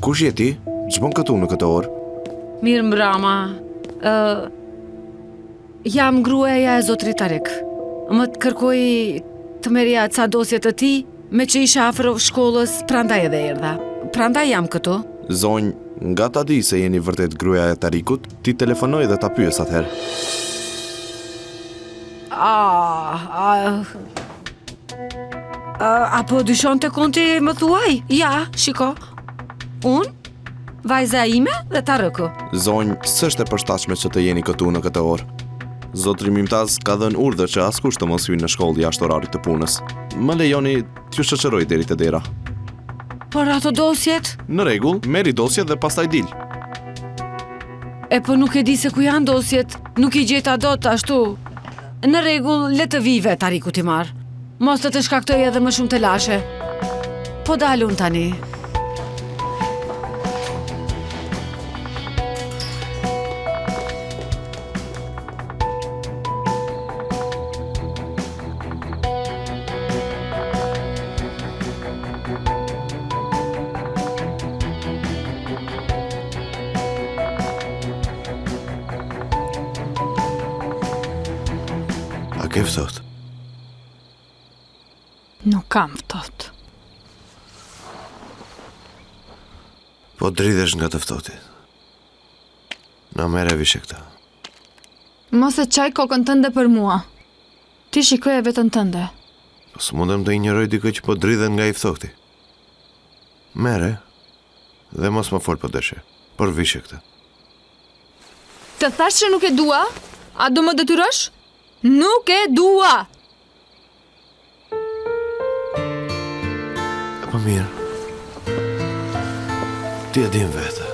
Kush je ti? Ç'bën këtu në këtë orë? Mirëmbrama. Ë jam gruaja e zotrit Tarik. Më kërkoi të merrja ca dosje të tij, meqë isha afër shkollës, prandaj edhe erdha. Prandaj jam këtu. Zonjë, nga ta di se jeni vërtet gruaja e Tarikut, t'i telefonoj dhe ta pyes atëherë. Ah, ah, a po dyshon tek unë ti më thuaj? Ja, shiko. Unë, vajza ime dhe Tariku. Zonjë, s'është e përshtatshme që të jeni këtu në këtë orë. Zotri Mimtaz ka dhënë urdhër që askush të mos hyjë në shkollë jashtë orarit të punës. Më lejoni t'ju shoqëroj deri te dera. Por ato dosjet? Në rregull, merri dosjet dhe pastaj dil. E po nuk e di se ku janë dosjet, nuk i gjeta dot ashtu. Në rregull, le të vijë vetë Tariku t'i marrë. Mos të të shkaktoj edhe më shumë telashe. Po dal unë tani. A ke ftohtë? Nuk kam ftohtë. Po dridhesh nga të ftohtit. Na merre vishe këtë. Mos e çaj kokën tënde për mua. Ti shikoje veten tënde. Po s'mundem të injoroj dikë që po dridhet nga i ftohti. Merre dhe mos më fol po deshe, por vishe këtë. Të thashë që nuk e dua? A do më detyrosh? Nuk e dua! Po mirë. Ti e din vetë.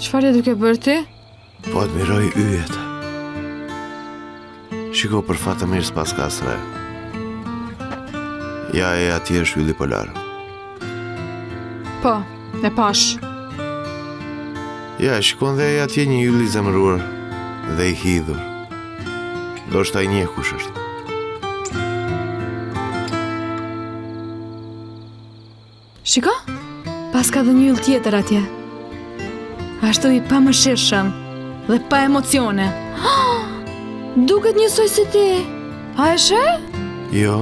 Çfarë je duke bërë ti? Po admiroj yjet. Shiko për fat të mirë s'paska as re. Ja e atje është ylli polar. Po, e pashë. Ja, e shikon dhe ai atje një yll i zemëruar dhe i hidhur. Ndoshta e njeh kush është. Shiko, paska dhe një yll tjetër atje. Ashtu i pamëshirshëm dhe pa emocione. Duket njësoj si ti. A e sheh? Jo.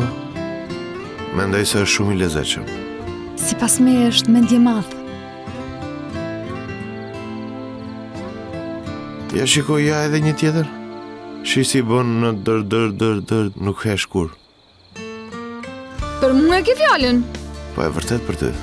Mendoj se është shumë i lezetshëm. Sipas meje është mendjemadh. Ja shiko ja edhe një tjetër. Shih si bën në dër dër dër dër nuk hesht kurrë. Për mua e ke fjalën? Po e vërtetë për ty.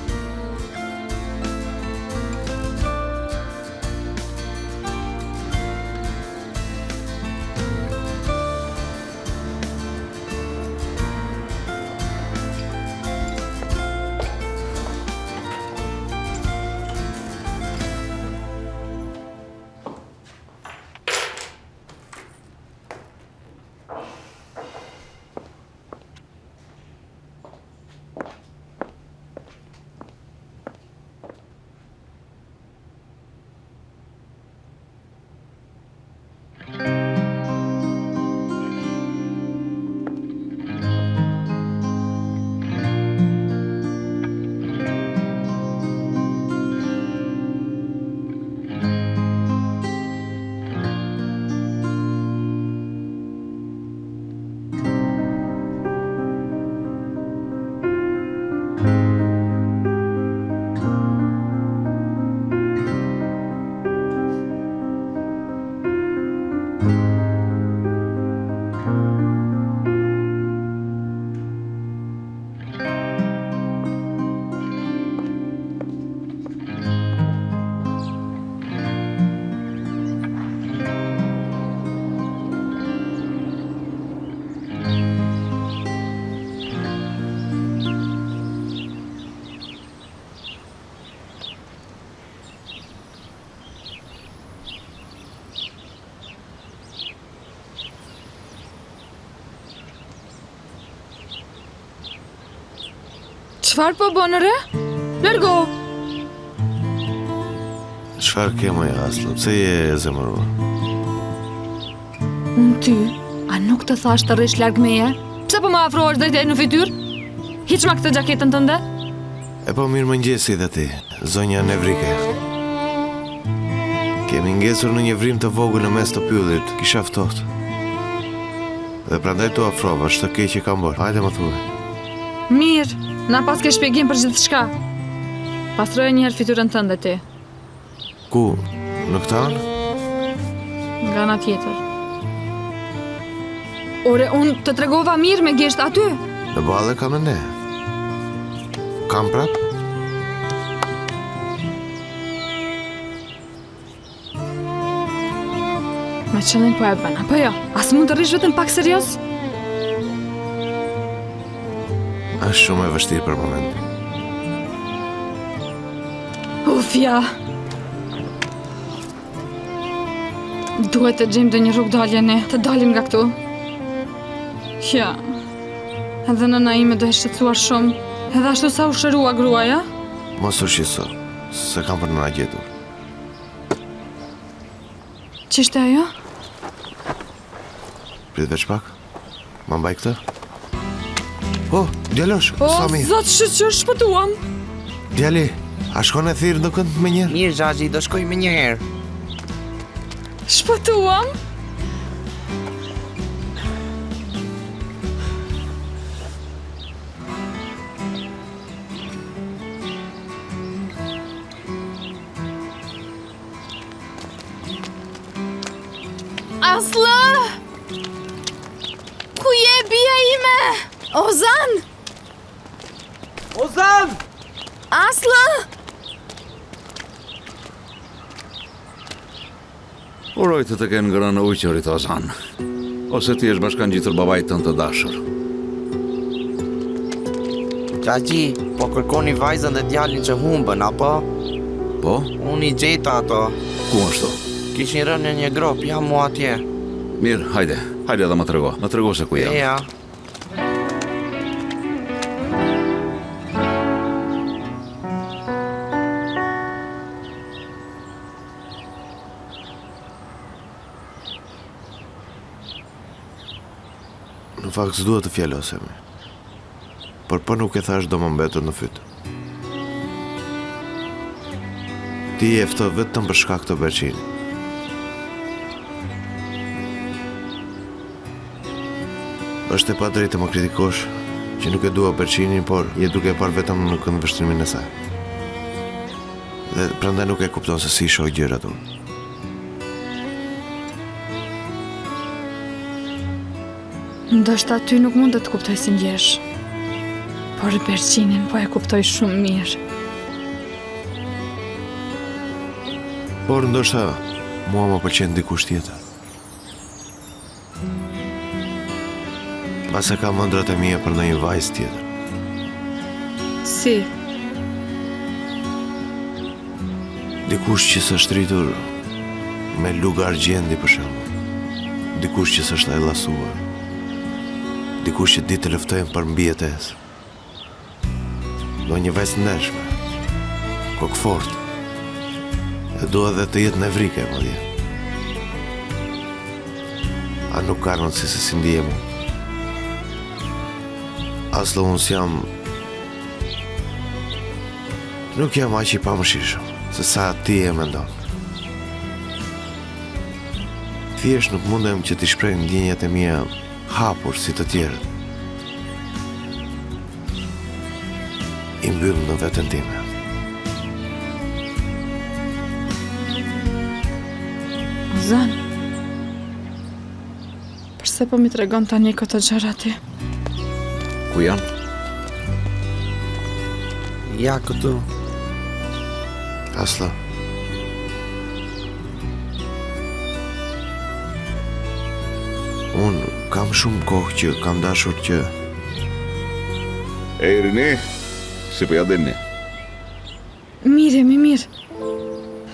Çfarë po bën re? Largohu! Çfarë ke moj Asllë, pse je e zemëruar? Unë ty, a nuk të thashë të rrish larg meje? Pse po më afrohesh drejt e në fytyrë? Hiqma këtë xhaketën tënde? E po mirëmëngjesi dhe ti, zonja Nevrike. Kemi ngecur në një vrimë të vogël në mes të pyllit, kisha ftohtë. Dhe prandaj t'u afrova, ç'të keqe kam bërë, hajde më thuaj. Mirë, na paske shpjegim për gjithçka. Pastroje njëherë fytyrën tënde ti. Ku? Në këtë anë? Nga ana tjetër. Ore, unë të tregova mirë me gisht aty. Në ballë e kam ende. Kam prapë? Me qëllim po e bën, apo jo? A s'mund të rrish vetëm pak serioz? Është shumë e vështirë për momentin. Uf, ja. Duhet të gjejmë ndonjë rrugëdalje ne, të dalim nga këtu. Ja. Edhe nëna ime do jetë shqetësuar shumë. Edhe ashtu sa u shërua gruaja? Mos u shqetëso, se kanë për të na gjetur. Ç'ishte ajo? Prit veç pak. Ma mbaj këtë. Oh, djalosh, oh, sa mirë. Zot, shyqyr shpëtuam. Djali, a shkon e thirr ndokënd menjëherë? Mirë, xhaxhi, do shkoj menjëherë. Shpëtuam. Asllë! Ku je bija ime? Ozan! Ozan! Asllë! Uroj të të kenë ngrënë ujqërit, Ozan. Ose t'i jesh bashkangjitur babait tënd të dashur. Xhaxhi, po kërkoni vajzën dhe djalin që humbën, apo? Po? Unë i gjeta ato. Ku ashtu? Kishin rënë në një gropë, ja mu atje. Mirë, hajde, hajde dhe më trego, më trego se ku janë. Eja. Në fakt s'dua të fjalosem. Por po nuk e thashë do më mbetet në fyt. Ti je ftohtë vetëm për shkak të Berçinit. Është e padrejtë të më kritikosh që nuk e dua Berçinin, por je duke e parë vetëm në këndvështrimin e saj. Dhe prandaj nuk e kupton se si i shoh gjërat unë. Ndoshta ty nuk mund të të kuptoj si ndjehesh. Por Berçinin po e kuptoj shumë mirë. Por ndoshta mua më pëlqen dikush tjetër. Mbase kam ëndrrat e mia për ndonjë vajzë tjetër. Si? Dikush që s'është rritur me lugë argjendi për shembull. Dikush që s'është ajllasuar. Dikush që di të luftojë për mbijetesë. Dua një vajzë të ndershme, kokëfortë. E dua dhe të jetë nevrike, madje. A nuk ka rëndësi se si ndihem unë? Asllë unë s'jam... Nuk jam aq i pamëshirshëm, se sa ti e mendon. Thjesht nuk mundem që t'i shpreh ndjenjat e mia hapur si të tjerët. I mbyll në veten time. Ozan, përse po m'i tregon tani këto gjëra ti? Ku janë? Ja këtu. Asllë. Unë kam shumë kohë që kam dashur që... Ej, rini, si po ia dilni? Mirë, mi mirë.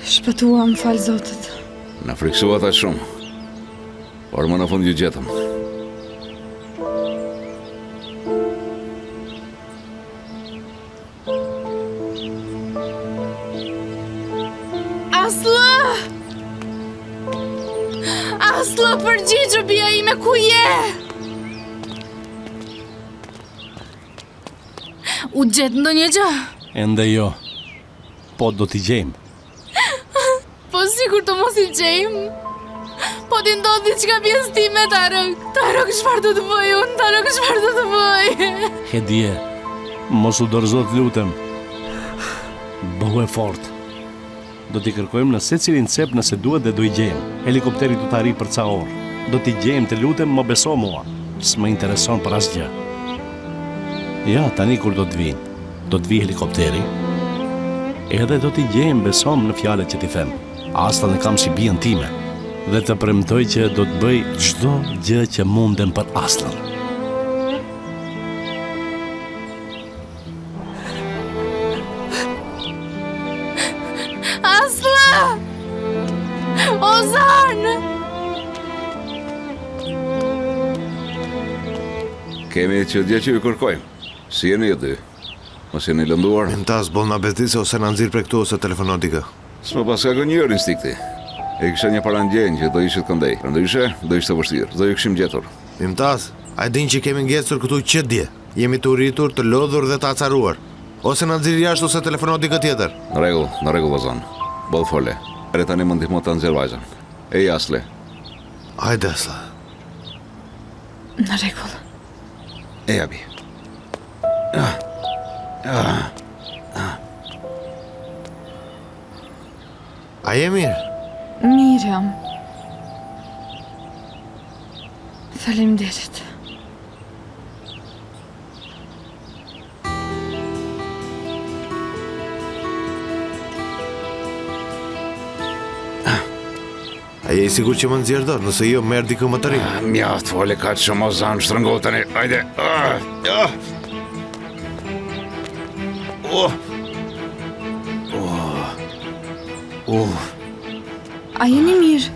Shpëtuam, falë Zotit. Na frikësuat aq shumë. Por më në fund ju gjetëm. Asllë! Asllë, përgjigju, bija ime, ku je? U gjet ndonjë gjë? Ende jo. Po do t'i gjejmë. Po sikur të mos i gjejmë. Po t'i ndodhë diçka bijës time, Tarëk. Tarëk, çfarë do të bëj unë? Tarëk, çfarë do të bëj? Hedije, mos u dorëzo të lutem. Bëhu e fortë. Do t'i kërkojmë në secilin cep nëse duhet dhe do i gjejmë. Helikopteri do të arrijë për ca orë. Do t'i gjejmë, të lutem, më beso mua. S'më intereson për asgjë. Ja, tani kur do të vijnë, do të vijë helikopteri. Edhe do t'i gjejmë, besomë në fjalët që t'i them. Asllën e kam si bijën time. Dhe të premtoj që do të bëj çdo gjë që mundem për Asllën. Asllë! Ozan! Kemi që dje që ju kërkojmë. Si jeni ju dy? Mos jeni lënduar? Mimtaz, boll na bezdise ose na nxirr prej këtu ose telefono dikë. S'më paska gënjyer instinkti. E kisha një parandjenjë që do ishit këndej. Përndryshe, do ishte vështirë. S'do ju kishim gjetur. Mimtaz, a e din që kemi ngecur këtu që dje? Jemi të uritur, të lodhur dhe të acaruar. Ose na nxirr jashtë ose telefono dikë tjetër. Në rregull, në rregull Ozan. Boll fole. Ere tani më ndihmo ta nxjerr vajzën. Ej Asle. Hajde Asle. Në rregull. Eja bijë. Ah. Ah. Ah. A je mirë? Mirë jam. Faleminderit. A je i sigurt që më nxjerr dot, nëse jo merr dikë më të ri. Ah, mjaft fole kaq shumë Ozan, shtrëngohu tani. Hajde. Ah, ah. Oh. Oh. Oh. A jeni mirë?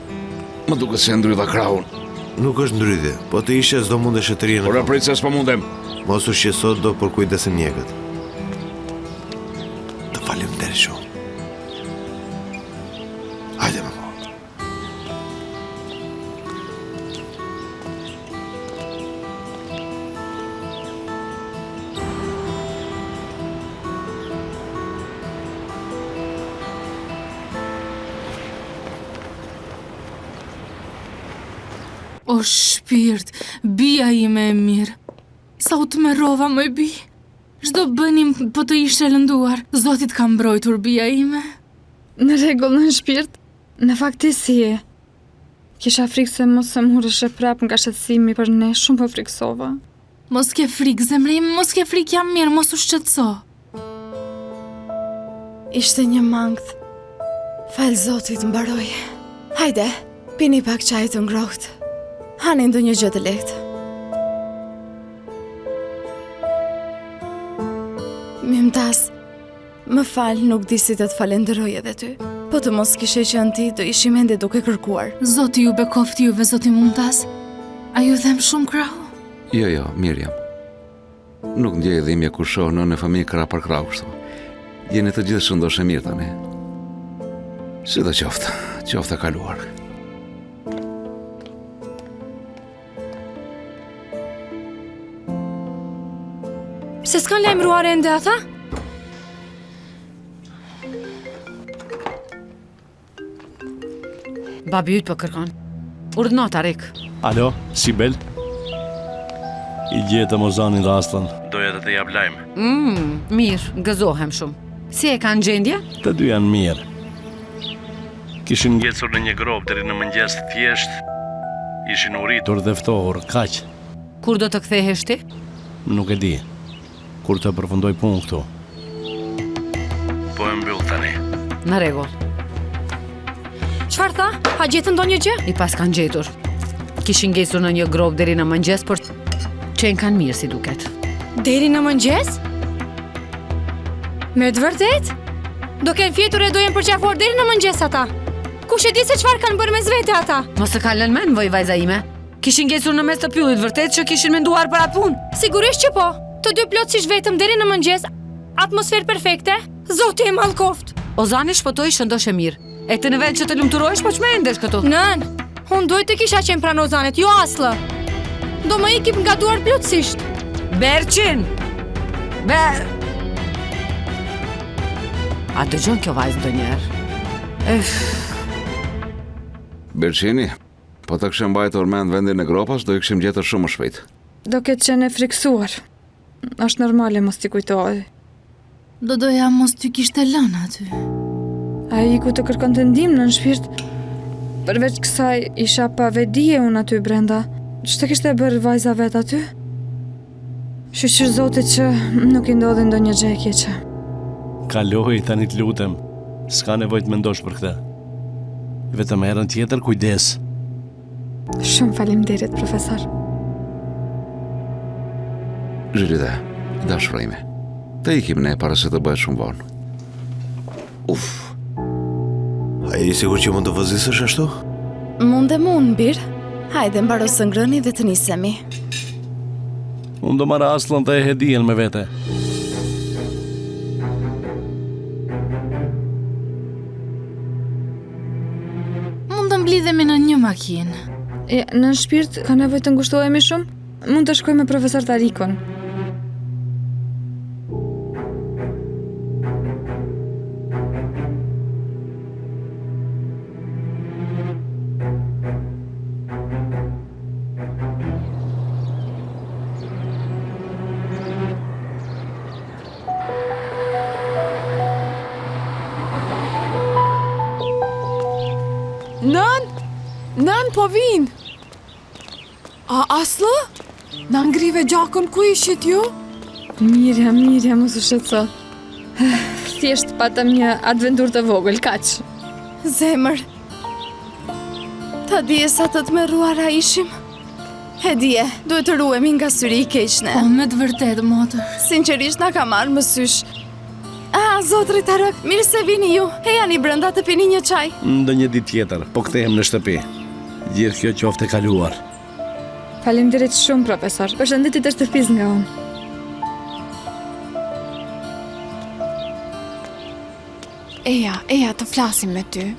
Më duket se ndrydha krahun. Nuk është ndrydhje, po të ishe s'do mundeshe të rrije në Ore prit se s'po mundem. Mos u shqetëso, do përkujdesen mjekët. Të faleminderit shumë. Hajde më po. O shpirt, bija ime e mirë. Sa u tmerrova moj bijë. Ç'do bënim po të ishe lënduar. Zoti të ka mbrojtur bija ime. Në rregull nënë shpirt. Në fakt ti si je. Kisha frikë se mos sëmureshe prapë nga shqetësimi për ne, shumë u frikësova. Mos ke frikë, zemra ime, mos ke frikë, jam mirë, mos u shqetëso. Ishte një mankth. Falë Zotit mbaroi. Hajde, pini pak çaj të ngrohtë. Hani ndonjë gjë të lehtë. Mimtaz, më fal, nuk di si të të falenderoj edhe ty. Po të mos kishe qenë ti, do ishim ende duke kërkuar. Zoti ju bekoftë juve, zoti Mumtaz. A ju dhemb shumë krahu? Jo, jo, mirë jam. Nuk ndjej dhimbje kur shoh nënë e fëmijë krah për krahu kështu. Jeni të gjithë shëndoshë e mirë tani. Sidoqoftë, qoftë e kaluar. Pse s'kanë lajmëruar ende ata? Babi yt po kërkon. Urdhno, Tarik. Alo, Sibel? I gjetëm Ozanin dhe Asllën. Doja të të jap lajm. Mm, mirë, gëzohem shumë. Si e kanë gjendjen? Të dy janë mirë. Kishin ngecur në një gropë deri në mëngjes thjesht ishin uritur dhe ftohur, kaq. Kur do të kthehesh ti? Nuk e di. Kur të përfundoj punë këtu. Po e mbyll tani. Në rregull. Çfarë tha? A gjetën ndonjë gjë? I paskan gjetur. Kishin ngecur në një gropë deri në mëngjes, por qenkan mirë si duket. Deri në mëngjes? Me të vërtetë? Do kenë fjetur e do jenë përqafuar deri në mëngjes ata. Kush e di se çfarë kanë bërë mes vete ata? Mos të kanë lënë mend, moj vajza ime. Kishin ngecur në mes të pyllit, vërtet që kishin menduar për atë punë? Sigurisht që po. Të dy plotësisht vetëm deri në mëngjes. Atmosferë perfekte. Zoti e mallkoftë. Ozani shpëtoi shëndosh e mirë. E ti në vend që të lumturohesh, po çmendesh këtu. Nënë, unë duhet të kisha qenë pranë Ozanit, jo Asllë. Do më ikte nga duart plotësisht. Berçin! Ber... A dëgjon kjo vajzë ndonjëherë? Ef... Berçini, po ta kishte mbajtur mend vendin e gropës, do i kishim gjetur shumë më shpejt. Do ketë qenë e frikësuar. Është normale mos t'i kujtohej. Do doja mos t'ju kishte lënë aty. Ai iku të kërkonte ndihmë nënë shpirt. Përveç kësaj, isha pa vetëdije unë aty brenda. Ç'të kishte bërë vajza vetë aty? Shyqyr Zotit që nuk i ndodhi ndonjë gjë e keqe. Kaloi tani të lutem. S'ka nevojë të mendosh për këtë. Vetëm herën tjetër kujdes. Shumë faleminderit, profesor. Zhilida, e dashura ime, të ikim ne para se të bëhet shumë vonë. Uf. A je i sigurt që mund të vozisësh ashtu? Mundem unë, bir. Hajde, mbaro së ngrëni dhe të nisemi. Unë do marr Asllën dhe Hedien me vete. Mund të mblidhemi në një makinë. E, nënë shpirt, ka nevojë të ngushtohemi shumë? Mund të shkoj me profesor Tarikun. Nënë! Nënë, po vijnë! A, Asllë? Na ngrive gjakun, ku ishit ju? Mirë jam, mirë jam, mos u shqetëso. Thjesht patëm një adventurë të vogël, kaq. Zemër, ta dije sa të tmerruara ishim. Hedie, duhet të ruhemi nga syri i keq ne. Po, me të vërtetë, motër. Sinqerisht na ka marrë mësysh. Ah, zotri Tarëk, mirë se vini ju. Ejani brenda të pini një çaj. Ndonjë ditë tjetër, po kthehem në shtëpi. Gjithë kjo qoftë e kaluar. Faleminderit shumë, profesor. Përshëndetje të shtëpisë nga unë. Eja, eja të flasim me ty.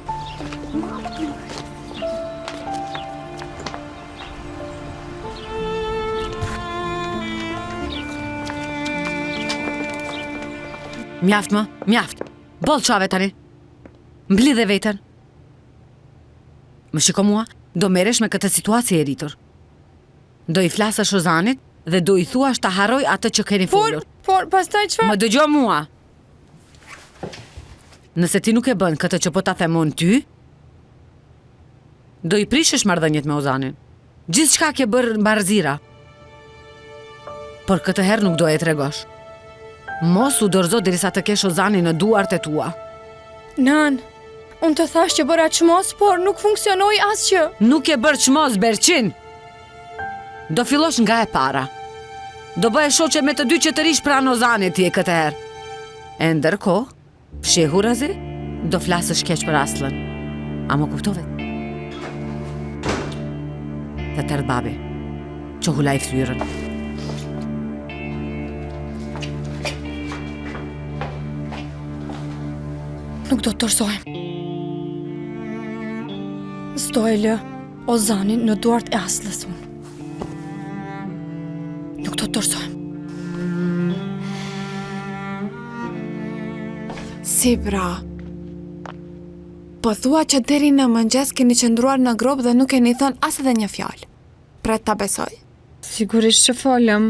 Mjaft më, mjaft. Boll qave tani. Mblidhe veten. Më shiko mua, do merresh me këtë situatë si e rritur. Do i flasësh Ozanit dhe do i thuash ta harrojë atë që keni folur. Por, por, pastaj çfarë? Më dëgjo mua. Nëse ti nuk e bën këtë që po ta them unë ty, do i prishësh marrëdhëniet me Ozanin. Gjithçka ke bërë mbarëzira. Por këtë herë nuk do e tregosh. Mos u dorëzo derisa të kesh Ozanin në duart e tua. Nënë, unë të thashë që bëra çmos, por nuk funksionoi asgjë. Nuk ke bërë çmos, Berçin! Do fillosh nga e para. Do bëhesh shoqe me të dy që të rrish pranë Ozanit ti e këtë herë. E ndërkohë, fshehurazi, do flasësh keq për Asllën. A më kuptove? Të thërret babi, çohu laj fytyrën. Nuk do të dorëzohem. S'do e lë. Ozanin në duart e Asllës unë. Nuk do të dorëzohem. Si pra? Po thua që deri në mëngjes keni qëndruar në gropë dhe nuk keni thënë as edhe një fjalë. Pret ta besoj. Sigurisht që folëm.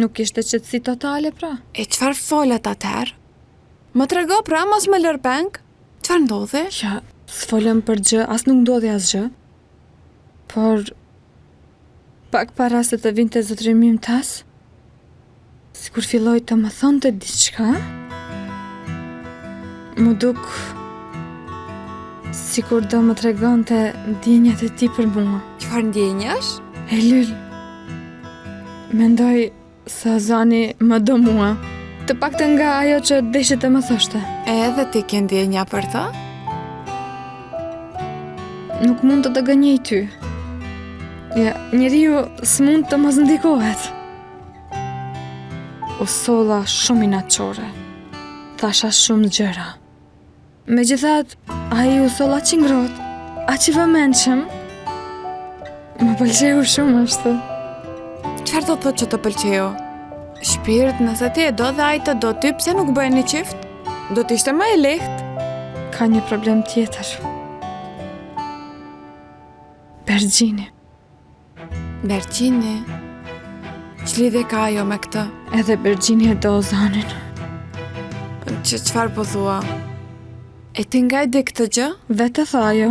Nuk ishte qetësi totale pra. E çfarë folët atëherë? Më trego pra, mos më lër peng. Çfarë ndodhi? Ja, s'folëm për gjë, as nuk ndodhi asgjë. Por pak para se të vinte zotri Mymtaz, sikur filloi të më thonte diçka, m'u duk sikur do më tregonte ndjenjat e tij për mua. Çfarë ndjenjash? Ejlyl, mendoj Se Ozani më do mua. Të paktën nga ajo që deshi të më thoshte. Edhe ti ke ndjenja për të? Nuk mund të të gënjej ty. Ja, njeriu s'mund të mos ndikohet. U solla shumë inatçore. Thashë shumë gjëra. Megjithatë, ai u soll aq i ngrohtë, aq i vëmendshëm. Më pëlqeu shumë ashtu. Çfarë do të thotë që të pëlqeu? Shpirt, nëse ti e do dhe ai të do ty, pse nuk bëheni çift? Do të ishte më e lehtë. Ka një problem tjetër. Bergjini. Bergjini? Ç'lidhje ka ajo me këtë? Edhe Bergjini e do Ozanin. Që çfarë po thua? E ti nga e di këtë gjë? Vetë e tha ajo.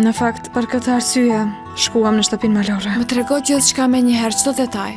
Në fakt, për këtë arsye, shkuam në shtëpinë malore. Më trego gjithçka menjëherë, çdo detaj.